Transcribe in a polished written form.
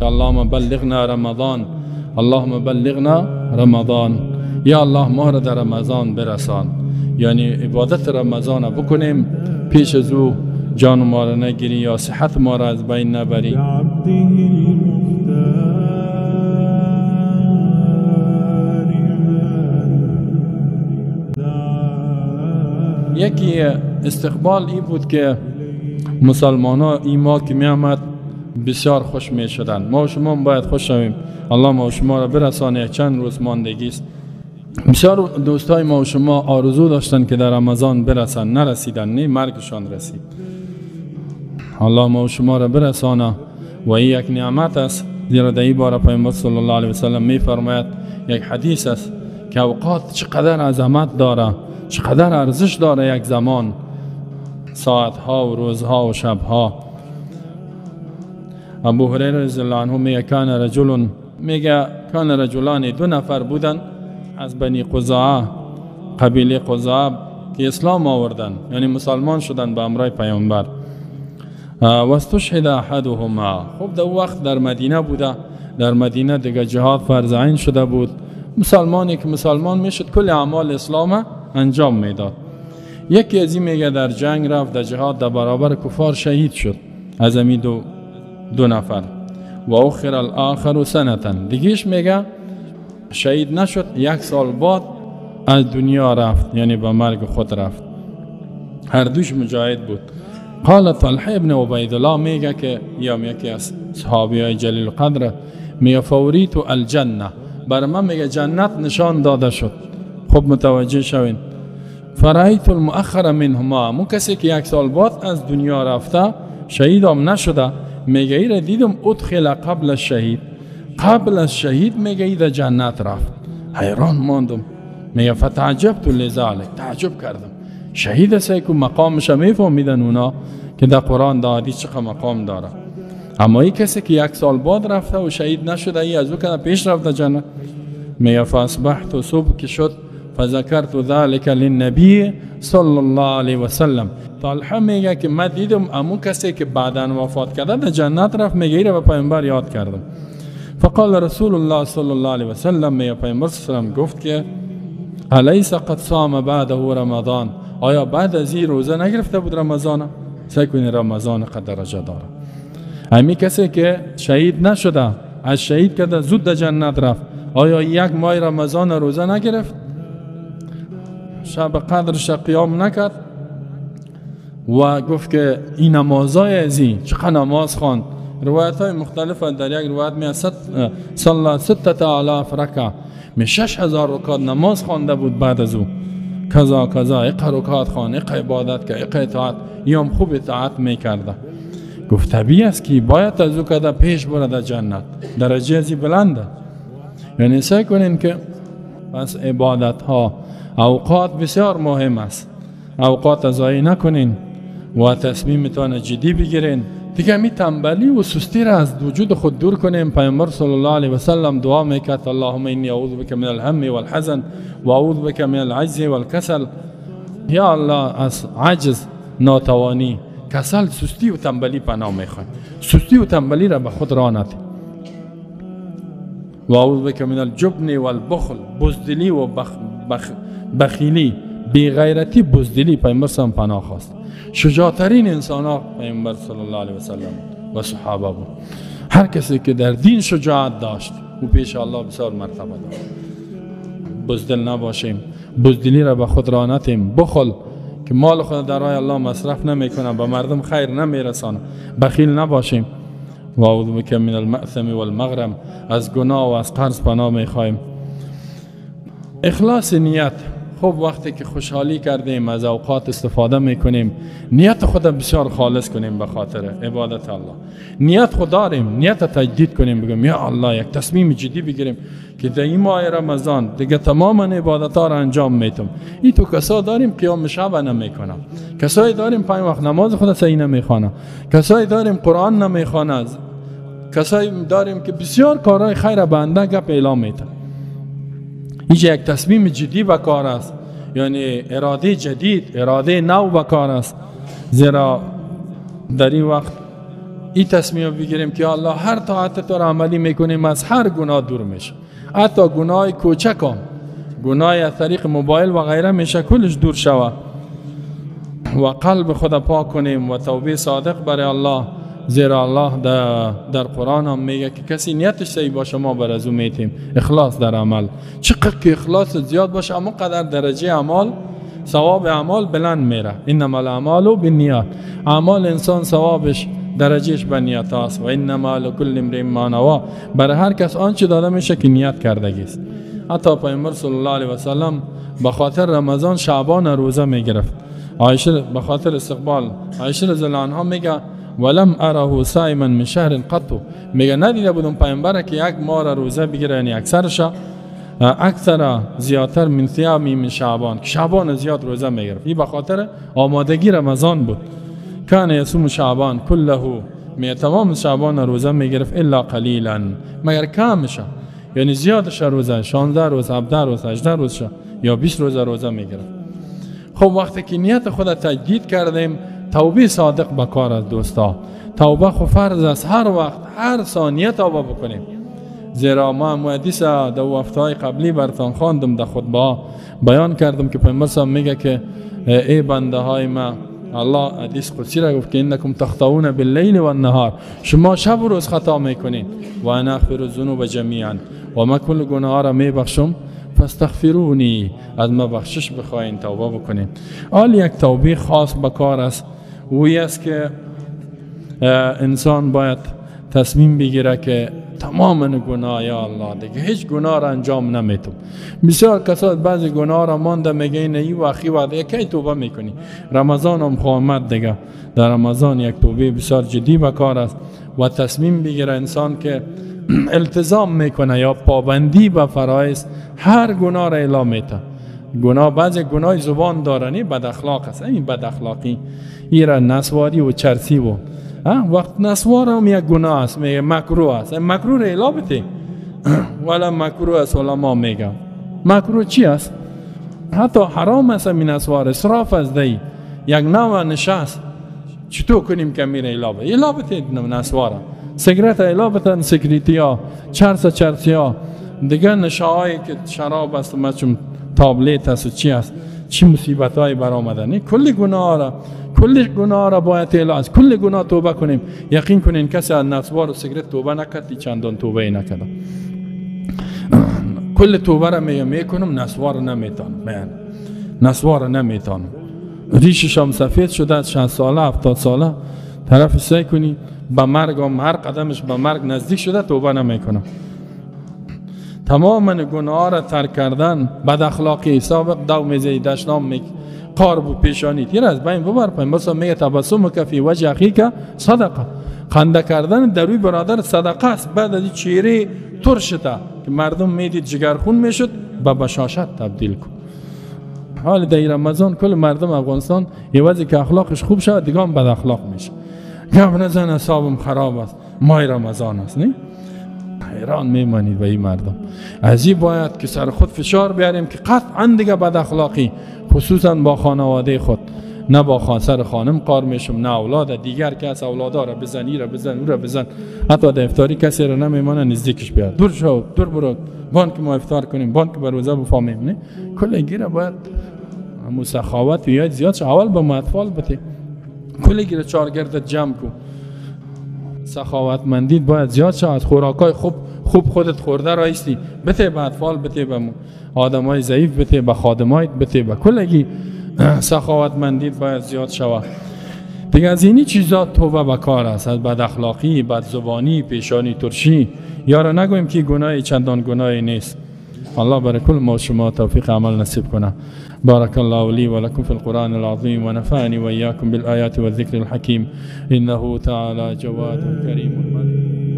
اللهم بلغنا رمضان، اللهم بلغنا رمضان. یا الله ما را در رمضان برسان، یعنی عبادت رمضان بکنیم، پیش از او جان ما را نگیری یا صحت ما را از بین نبری. یکی استقبال ای بود که مسلمان ها ای ما که می آمد بسیار خوش می شدن. ما و شما باید خوش شویم. الله ما و شما را برسانه، چند روز ماندگی است. بسیار دوستای ما و شما آرزو داشتن که در رمضان برسن، نرسیدن، نه مرگشان رسید. الله ما و شما را برسانه و این یک نعمت است. زیرا در این باره پیامبر صلی الله علیه وسلم می فرماید، یک حدیث است که اوقات چقدر عظمت داره، چقدر ارزش داره یک زمان، ساعتها و روزها و شبها. ابو هریره رضی الله عنه میگه کان رجل، میگه کان رجلان، دو نفر بودن از بنی قزاعه، قبیله قزاعه، که اسلام آوردن، یعنی مسلمان شدن به امرای پیامبر. واستشهد احدهما. خب در وقت در مدینه بوده، در مدینه دیگه جهاد فرض عین شده بود. مسلمانی که مسلمان میشد کل اعمال اسلام انجام میداد. یکی از این میگه در جنگ رفت، در جهاد در برابر کفار شهید شد، از این دو نفر. و اخر الاخر سنتن، دیگهش میگه شهید نشد، یک سال بعد از دنیا رفت، یعنی به مرگ خود رفت. هر دوش مجاهد بود. قال طلحه ابن عبیدالله میگه که یا یکی از صحابی های جلیل قدر، میگه فوریت الجنه، بر من میگه جنت نشان داده شد. خب متوجه شوین. فرایت المؤخر منهما، مو کسی که یک سال بعد از دنیا رفته، شهید هم نشده، میگه ای را دیدم ادخل قبل الشهید، قبل از شهید میگه ای در جنت رفت. حیران ماندم. میگه فتعجبت لذلک، تعجب کردم. شهید است که مقامش میفهمیدن اونا که در قرآن در حدیث چقدر مقام داره، اما این کسی که یک سال بعد رفته و شهید نشده، ای از او که پیش رفته جنت. میگه فاصبحت، صبح که شد، فذکرت ذلك للنبی صلی الله علیه وسلم. طلحه میگه که من دیدم امو کسی که بعدا وفات کرده در جنت رفت، میگه ای را به پیامبر یاد کردم. فقال رسول الله صلی الله علیه وسلم، میگه پیامبر صلی الله علیه وسلم گفت که الیس قد صام بعده رمضان، آیا بعد از این روزه نگرفته بود رمضان؟ سعی کنید رمضان قد درجه داره. امی کسی که شهید نشده، از شهید کرده زود در جنت رفت، آیا یک ماه رمضان روزه نگرفت؟ شب قدرش قیام نکرد و گفت که این نمازای ازی چقدر نماز خواند. روایت های مختلف، در یک روایت می صلی 6000 رکعه، می 6000 رکعت نماز خوانده بود بعد از او. کذا کذا، اقا رکعت خوان، اقا عبادت که، اقا اطاعت، یام خوب اطاعت میکرده. گفت طبیعی است که باید از او کده پیش بره در جنت، درجه ازی بلنده. یعنی سعی کنین که پس عبادت ها، اوقات بسیار مهم است. اوقات ضایع نکنین و تصمیمتان جدی بگیرین. دیگه می تنبلی و سستی را از وجود خود دور کنیم. پیامبر صلی الله علیه و سلم دعا میکرد اللهم انی اعوذ بک من الهم والحزن و اعوذ بک من العجز والکسل. یا الله از عجز، ناتوانی، کسل، سستی و تنبلی پناه میخوایم. سستی و تنبلی را به خود راه نده. و اعوذ بک من الجبن والبخل، بزدلی و بخیلی، بیغیرتی، بزدلی. پیامبر صلی الله علیه و پناه خواست. شجاعترین انسان ها پیامبر صلی الله علیه و سلم و صحابه بود. هر کسی که در دین شجاعت داشت او پیش الله بسیار مرتبه داشت. بزدل نباشیم، بزدلی را به خود راه ندهیم. بخل که مال خود در راه الله مصرف نمیکنه، به مردم خیر نمیرسانه، بخیل نباشیم. و اعوذ بک من المأثم والمغرم، از گناه و از قرض پناه میخوایم. اخلاص نیت. خب وقتی که خوشحالی کردیم، از اوقات استفاده میکنیم، نیت خود بسیار خالص کنیم به خاطر عبادت الله. نیت خود داریم، نیت تجدید کنیم، بگیم یا الله، یک تصمیم جدی بگیریم که در این ماه رمضان دیگه تماما عبادت ها را انجام میتم. این تو کسا داریم قیام شب نمیکنه، کسایی داریم 5 وقت نماز خود صحیح نمیخوانه، کسایی داریم قرآن نمیخوانه، کسایی داریم که بسیار کارهای خیر بنده گپ اعلام میتن. اینجا یک تصمیم جدی به کار است، یعنی اراده جدید، اراده نو به کار است. زیرا در این وقت این تصمیم بگیریم که الله هر طاعت تو را عملی میکنیم از هر گناه دور میشه، حتی گناه کوچکم، گناه از طریق موبایل و غیره میشه، کلش دور شوه و قلب خود پاک کنیم و توبه صادق برای الله. زیرا الله در قرآن هم میگه که کسی نیتش صحیح باشه ما بر از او میتیم. اخلاص در عمل، چقدر که اخلاص زیاد باشه اما قدر درجه اعمال، ثواب اعمال بلند میره. انما الاعمال بالنیات، اعمال انسان ثوابش درجهش به نیت است. و انما لکل امرئ ما نوی، برای هر کس آنچه داده میشه که نیت کردگی است. حتی پیامبر صلی الله علیه و سلم به خاطر رمضان شعبان روزه میگرفت. عایشه به خاطر استقبال، عایشه رضی الله عنها میگه ولم اره صائما من شهر قط، میگه ندیده بودم پیامبر که یک ماه را روزه بگیره، یعنی اکثرش اکثر زیادتر من صیامی من شعبان، که شعبان زیاد روزه میگرفت. این به خاطر آمادگی رمضان بود. کان یصوم شعبان کله، می تمام شعبان روزه میگرفت الا قلیلا، مگر کمش، یعنی زیادش روزه 16 روز، 17 روز، 18 روز یا 20 روز روزه میگرفت. خب وقتی که نیت خود تجدید کردیم، توبه صادق به کار است دوستا. توبه خو فرض است، هر وقت هر ثانیه توبه بکنیم. زیرا ما حدیث در هفته قبلی برتان خواندم، در خطبه بیان کردم که پیامبر صلی میگه که ای بنده های ما، الله حدیث قدسی را گفت که انکم تخطئون باللیل و النهار، شما شب و روز خطا میکنین، و انا اغفر الذنوب جمیعا، و ما کل گناه را میبخشم، فاستغفرونی، از ما بخشش بخواین، توبه بکنین. حال یک توبه خاص به کار است، اوی است که انسان باید تصمیم بگیره که تمام گناه یا الله دیگه هیچ گناه را انجام نمیتم. بسیار کسات بعضی گناه را مانده، میگه اینه ای وخی وعده کی توبه میکنی؟ رمضان هم خواهد دیگه، در رمضان یک توبه بسیار جدی به کار است و تصمیم بگیره انسان که التزام میکنه یا پابندی به فرایض، هر گناه را اعلام میته. گناه بعضی گناه زبان دارنی بد اخلاق است، این بد اخلاقی ایرا نسواری و چرسی و وقت نسوار هم یک گناه است، میگه مکروه است، مکروه را اعلام بده ولا مکروه است، علما میگه مکروه چی است؟ حتی حرام است این نسوار، اسراف است، دی یک نوع نشست، چطور کنیم که میره اعلام بده؟ اعلام بده نسواره، سیگرت اعلام بتن، سیگریتی ها، چرس چرسی ها، دیگه نشاهایی که شراب است و چون تابلیت است و چی است، چی مصیبت های برآمدن. کل گناه را، کل گناه را باید اعلام است، کل گناه توبه کنیم. یقین کنین کسی از نسوار و سیگرت توبه نکرد، چندان توبه نکرد. کل توبه را میکنم، نسوار نمیتونم، نسوار نمیتونم. ریشش هم سفید شده از 60 ساله 70 ساله، طرف سعی کنی به مرگ هم هر قدمش به مرگ نزدیک شده، توبه نمیکنم. تمام گناه را ترک کردن، بد اخلاقی، سابق دو میزه دشنام می قار بود پیشانی تیر از بین ببر. پیامبر میگه تبسم فی وجه اخیک صدقه، خنده کردن در روی برادر صدقه است. بعد از چهره ترشته که مردم میدید جگرخون میشد، به بشاشت تبدیل کن. حال در رمضان کل مردم افغانستان یه وضعی که اخلاقش خوب شد دیگه هم بد اخلاق میشه. گپ نزن حسابم خراب است، ماه رمضان است، نه؟ حیران میمانید به این مردم. از این باید که سر خود فشار بیاریم که قطعا دیگه بد اخلاقی، خصوصا با خانواده خود، نه با سر خانم قار میشم، نه اولاد دیگر که از اولادا را بزن، ای را بزن، او را بزن، حتی در افطاری کسی را نمیمانه نزدیکش بیاد، دور شو، دور برو، بانک ما افطار کنیم، بانک بر روزه بفهمیم، نه؟ کل گیره باید سخاوت و یاد زیاد شو. اول به اطفال بده، کل گیره چارگرد جمع کو. سخاوتمندیت باید زیاد شود، از خوراکای خوب خوب خودت خورده رایستی بته به اطفال، بته به آدمای ضعیف، بته به خادمایت، بته به کلگی. سخاوتمندیت باید زیاد شود. دیگه از اینی چیزا توبه به کار است، از بد اخلاقی، بد زبانی، پیشانی ترشی، یا را نگوییم که گناهی چندان گناهی نیست. الله برای کل ما شما توفیق عمل نصیب کنه. بارك الله لي ولكم في القرآن العظيم ونفعني وإياكم بالآيات والذكر الحكيم إنه تعالى جواد كريم.